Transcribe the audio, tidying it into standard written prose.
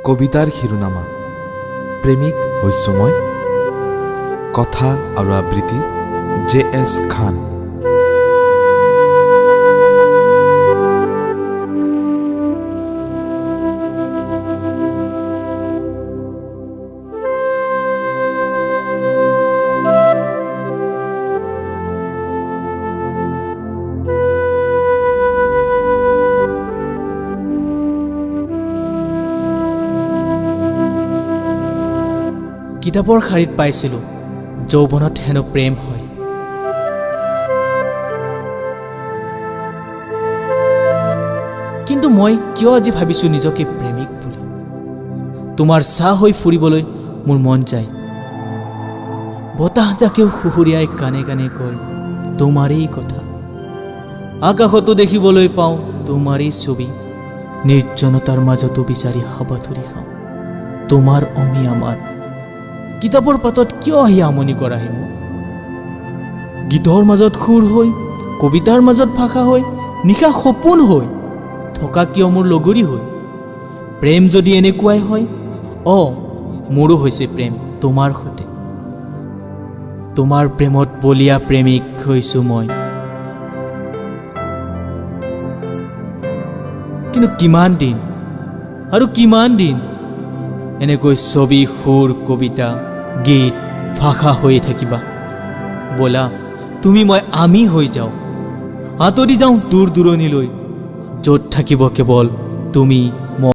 কবিতাৰ শিৰোনামা প্ৰেমিক হৈছোঁ মই। কথা আৰু আবৃত্তি জে এছ খান। কিতাপৰ শাৰীত পাইছিলোঁ, যৌৱনত হেনো প্ৰেম হয়। কিন্তু মই কিয় আজি ভাবিছোঁ নিজকে প্ৰেমিক বুলি? তোমাৰ ছাঁ হৈ ফুৰিবলৈ মোৰ মন যায়। বতাহ জাকেও সুহুৰিয়াই কাণে কাণে কয় তোমাৰেই কথা। আকাশতো দেখিবলৈ পাওঁ তোমাৰেই ছবি। নিৰ্জনতাৰ মাজতো বিচাৰি হাবাথুৰি খাওঁ তোমাৰ অমি আমাৰ। কিতাপৰ পাতত কিয় আহি আমনি কৰাহি মোক? গীতৰ মাজত সুৰ হৈ, কবিতাৰ মাজত ভাষা হৈ, নিশা সপোন হৈ থকা কিয় মোৰ লগৰী হৈ? প্ৰেম যদি এনেকুৱাই হয়, মোৰো হৈছে প্ৰেম তোমাৰ সৈতে। তোমাৰ প্ৰেমত বলীয়া প্ৰেমিক হৈছোঁ মই। কিন্তু কিমান দিন আৰু কিমান দিন এনেকৈ ছবি, সুৰ, কবিতা, গীত, ভাষা হৈয়ে থাকিবা? ব'লা তুমি মই আমি হৈ যাওঁ, আঁতৰি যাওঁ দূৰ দূৰণিলৈ, য'ত থাকিব কেৱল তুমি,